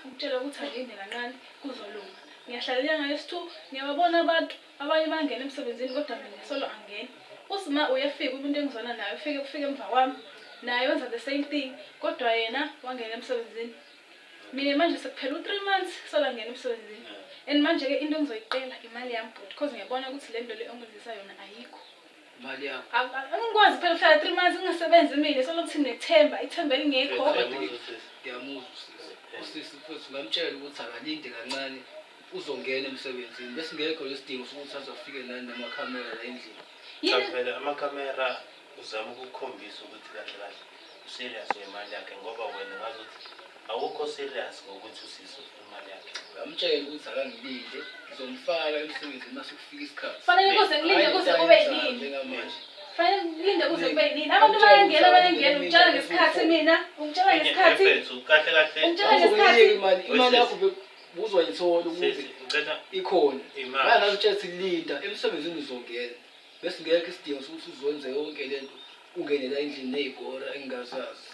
Ukutshela ukuthi angilinde kancane kuzolunga. Ngiyahlala inyanga yesi-two, ngiyababona abantu abanye bayangena emsebenzini kodwa mina solo angena. USma uyefika umuntu engizwana naye ufike ufike emva kwami naye wenza the same thing kodwa yena wangena emsebenzini. Mina manje sekuphela u-3 months solo angena emsebenzini. And manje-ke into engizoyiqela imali yami bhuti cause ngiyabona ukuthi le nto le ongenzisa yona ayikho. Imali yakho. Angikwazi phela ukuhlala 3 months ngingasebenzi mina solo kuthi nginethemba, ithemba elingekho. Ngiyamuzwa usisi. Usisi mfethu ngamtshela ukuthi akalinde kancane uzongena emsebenzini. Besingekho lesidingo sokuthi aze afike nani namakhamera la endlini. Cha vele amakhamera uzama ukukukhombisa ukuthi kahle kahle userious ngemali yakhe ngoba wena ngazuthi awukho serious ngokuthi usisi ufuna imali yakhe. Ngamtshela ukuthi akangilinde ngizomfaka emsebenzini mase kufika isikhathi. Fanele kuze ngilinde Hhayi kuze lento kube ayenzayo yinini. njengamanje. Fanele ngilinde kuze kube yinini. Abantu Ngamtshela bayangena ukuthi bayangena akalinde ungitshela iminyaka ngesikhathi ewu-four. mina, ungitshela Enye ngesikhathi. mfethu kahle kahle Ungitshela ngesikhathi. Awuzoyiyeka imali, imali Wesisi. yakho uzoyithola ukuze Sisi ngicela ikhona. Imali. Manje ngazitshela ukuthi linda emsebenzini uzongena. Besingekho isidingo sokuthi uzenze yonke lento ungene la endlini ney'gora engingazazi.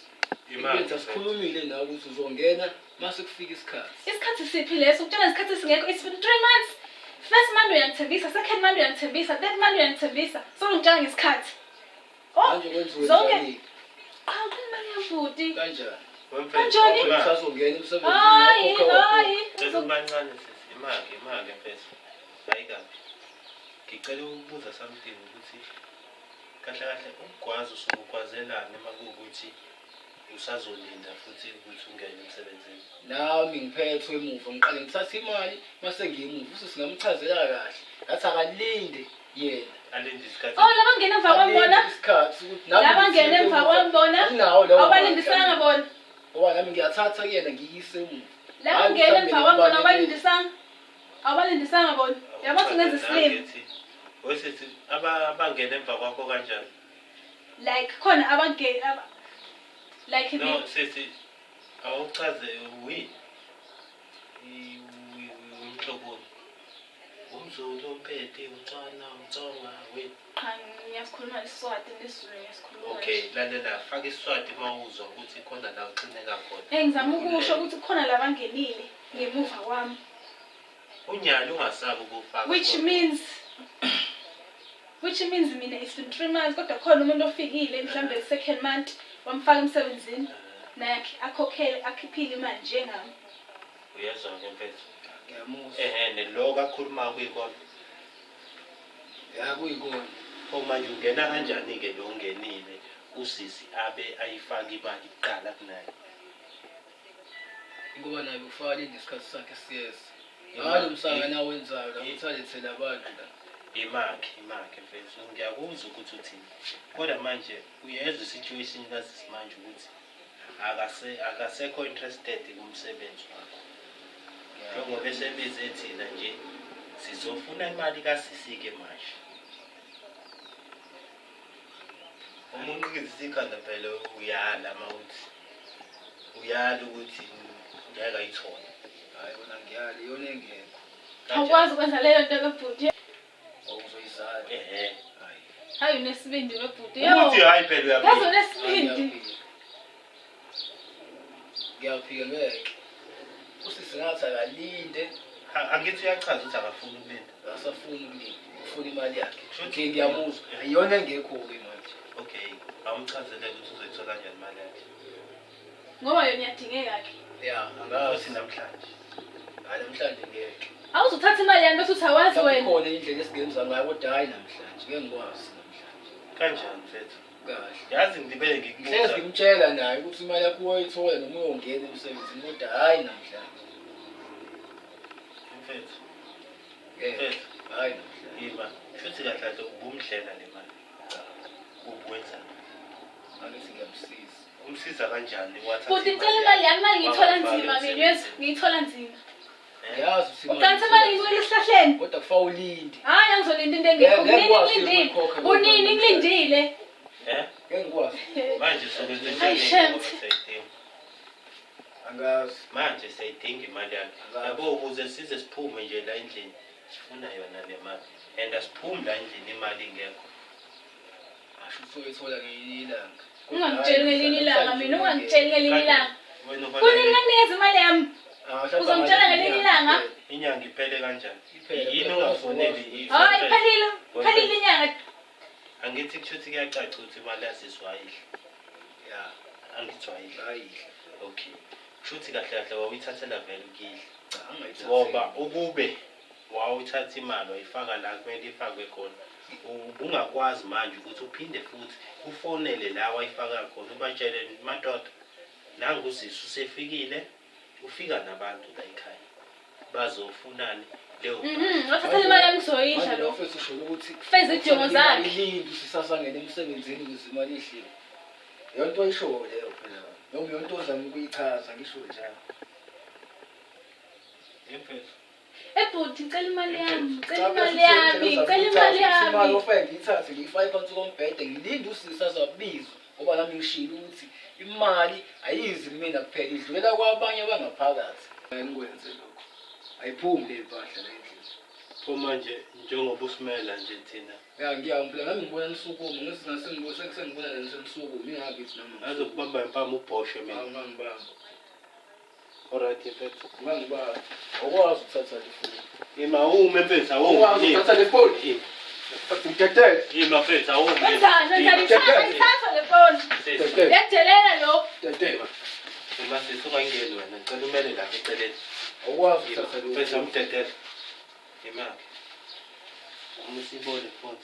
Imali. Ekubeni sasikhulumile nawe ukuthi uzongena mase kufika isikhathi. Isikhathi siphi leso? Ukutshela ngesikhathi esingekho. It's been 3 months. First month uyangithembisa, second month uyangithembisa, third month uyangithembisa. Sewungitshela ngesikhathi. Oh, Manje kwenziwe zonke. njani? Cha, ngicela imali yami bhuti. Kanjani? Wemfethu, Kanjani? imali. Usazongena emsebenzini Hayi, wakhokha wakhokha. hayi. Cela ukubancane sisi, imali, imali mfethu. Hayi kabi. Ngicela ukubuza something ukuthi kahle kahle ukugwaza usuke ugwazelani uma kuwukuthi usazolinda futhi ukuthi ungene emsebenzini. Nami ngiphethwe emuva ngiqale ngithathe imali mase ngiyemuva futhi singamchazela kahle ngathi akalinde yena. Alinde isikhathi. Oh, laba ngena emva kwami bona. Alinde isikhathi ukuthi nami Laba ngena ngithinte emva kwami bona. Anginawo lawo Awubalindisanga mandla. bona. Ngoba nami ngiyathatha kuyena ngiyise emuva. Laba Hhayi ngena mhlawumbe emva kwami bona ngibalekele. awubalindisanga. Awubalindisanga bona. Yabo ukuthi ngenza isilima. Wesithi abangena emva kwakho kanjani? Like khona abangena like No, sisi awuchaze wi umhloboni. UmZulu, uMpedi, uTswana, uMtsonga, wi. Cha, ngiyasikhuluma isiSwati nesiZulu ngiyasikhuluma. Okay, lalela faka isiSwati uma uzwa ukuthi khona la uxineka khona. Eh ngizama ukusho ukuthi kukhona labangenile ngemuva kwami. Unyalo ungasabi ukufaka. Which means mina it's been 3 months kodwa khona umuntu ofikile mhlambe second month wamfaka emsebenzini naye akhokhele akhiphile imali njengami. Uyezwa ke mfethu. Ngiyamuzwa. Ehhe, lo kakhuluma kuyikona. Ya kuyikona. Pho manje ungena kanjani-ke lo ungenile usisi abe ayifake imali kuqala kunaye? Ngoba naye bekufaka alinde isikhathi sakhe siyeza. Hayi lo msangano awenzayo la ukuthi alethele abantu la. Imakhe, imakhe mfethu, ngiyakuzwa ukuthi uthini. Kodwa manje uyezwa i-situation kasisi manje ukuthi akasekho interested kumsebenzi wakho. Njengoba esebize thina nje sizofuna imali kasisi-ke manje. Uma unqikizisa ikhanda phela uyala uma uthi uyala ukuthi ngeke ayithole. Hayi wona ngiyala iyona engekho. Awukwazi ukwenza leyo nto ke bhuti. Awuzoyizala. Ehhe. Hayi. Hayi unesibindi we bhuti. Ukuthi hayi phela Yazi uyaphila. unesibindi. Ngiyaphika. Ngiyaphika ngeke. Usisi ngathi akalinde. Angithi uyachaza ukuthi akafuni ukulinda. Akasafuni ukulinda. Ufuna imali yakhe. Okay ngiyamuzwa. Iyona engekho-ke manje. Okay, awumchazele ukuthi uzoyithola kanjani imali yakhe. Ngoba yona iyadingeka ke. Ya Futhi angazi. namhlanje. Hayi namhlanje ngeke. Awuzuthatha imali yami bese uthi awazi Mhlawumbe wena. ikhona indlela esingenza ngayo kodwa hhayi namhlanje. Ngeke ngikwazi namhlanje. Kanjani mfethu? Kahle. Yazi ngilibele Ngihlezi ngikubuza. ngimtshela naye ukuthi imali yakho uyoyithola noma uyongena emsebenzini kodwa hhayi namhlanje. Mfethu, Ngeke. Mfethu. Hhayi namhlanje. ima. Shuthi kahle kahle ubumdlela le mali. Ubuwenzani? Angithi ngiyamsiza. Umsiza kanjani? Wathatha Bhuti ngicela imali yami, imali ngiyithola nzima mina uyezwa, ngiyithola nzima. Ngiyazi ukuthi imali Uqanisa imali ngibuyela esihlahleni. Kodwa kufa ulinde. Hayi angizolinda into engekho. Ngeke Kunini ngikwazi ngilindile. ukuyikhokha leyo Kunini mali. ngilindile. Eh? Ngeke ngikwazi. Manje sokwenze Hayi, njani shem. ngoba siyayidinga. Angazi. Manje siyayidinga imali yakhe. Angazi. Yabo ukuze size siphume nje la endlini sifuna yona le mali. And asiphumi la endlini imali ingekho. Asho ukuthi uyoyithola ngelinye ilanga. Ungangitsheli ngelinye ilanga mina, ungangitsheli ngelinye ilanga. Wena Kunini uhola ngakunikeza imali yami? Ah, mhlawumbe Uzongitshela ngelinye ilanga? Inyanga iphele kanjani? Iphele, Yini phela, ungafoneli? Hayi iphelile, iphelile inyanga. Angithi kushuthi kuyacaca ukuthi imali yasisi wayidla. Ya, Angithi wayidla. ayidla. Okay. Kushuthi kahle kahle wawuyithathela vele ukuyidla. Cha, angayithatheli. Ngoba ukube wawuthatha imali wayifaka la kumele ifakwe khona, ubungakwazi manje ukuthi uphinde futhi ufonele la wayifaka khona ubatshele madoda nangu usisi usefikile ufika nabantu la ekhaya bazofunani leyo Wathathela imali yami ngizoyidla Manje lo. mfethu usho ukuthi Feza izidingo zakhe. Ilindi usisasangena emsebenzini ukuze imali idliwe. Leyo nto oyishoyo leyo phela. Noma leyo nto ozama ukuyichaza ngisho njalo. Mfethu, Ebhuti ngicela imali yami, ngicela Cha, phela imali yami, usisi ngicela uzama imali ukuyichaza ukuthi imali yami. ofike ngiyithathe ngiyifake phansi kombhede ngilinde usisi azabizwa ngoba nami ngishilo ukuthi imali ayizi kumina kuphela idlulela kwabanye abangaphakathi. Ngikwenze lokho. Ayiphumi le mpahla la endlini. Pho manje njengoba usimela nje thina Ya ngiyangibona nami ngibona nisukuma ngisingase sengibona nje nisukuma ingakithi nami. ngazokubamba impama ubhoshe mina. Ungangibamba. Alright mfethu. Ungangibamba. Awukwazi ukuthatha le foni. Ima ume mfethu Awukwazi awume. ukuthatha le foni. Ima. Ngidedele. Ima mfethu awume. Wenzani? Wenzani? Ithatha, ithatha le foni. Dedele. Uyakudelela lo. Dedele. Ima sisi ungangeni wena ngicela umele lapha eceleni. Awukwazi ukuthatha le Mfethu foni. amdedele. Ima-ke. Uma usibone phone.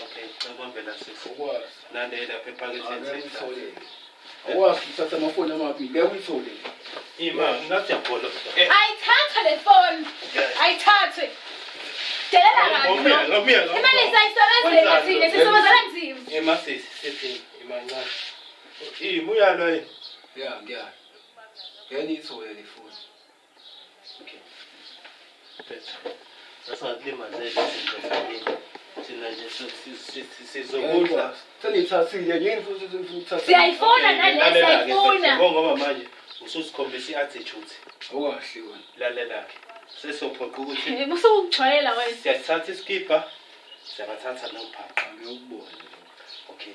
Okay, ngicela ubambe la sisi. Awukwazi. Nale lapha ephaketheni Angeke sisi. uyithole. Awukwazi ukuthatha amafoni amabili. Ngeke uyithole. Ima, ngathi uyabhola. Ayithathwe le foni. Ayithathwe. Delela kabi Ngomyeka, lo. ngomyeka. Imali siyayisebenzela thina, sisebenzela nzima. Ima sisi, sithi ima ncane. Ima uyalwa yini? Ya, ngiyala. Ngeke niyithole le foni. Okay. Mfethu. Sasingakulimazeli izinto zakini. Thina nje sizokudla. Seniyithathile yini futhi ufuna ukuthatha? Siyayifuna nale, Lalela-ke, siyayifuna. mfethu, Ngoba manje ususikhombisa i-attitude. Awukahle wena. Lalela-ke. Sesophoqa ukuthi Eh, Usukujwayela wena. siyasithatha isikibha, siyabathatha nophaqa. Angeke ukubone lokho. Okay.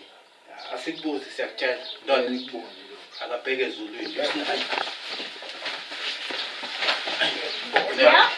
Asikubuzi siyakutshela. Ngeke Ndoda nikubone lokho. akabheke ezulwini. Ya.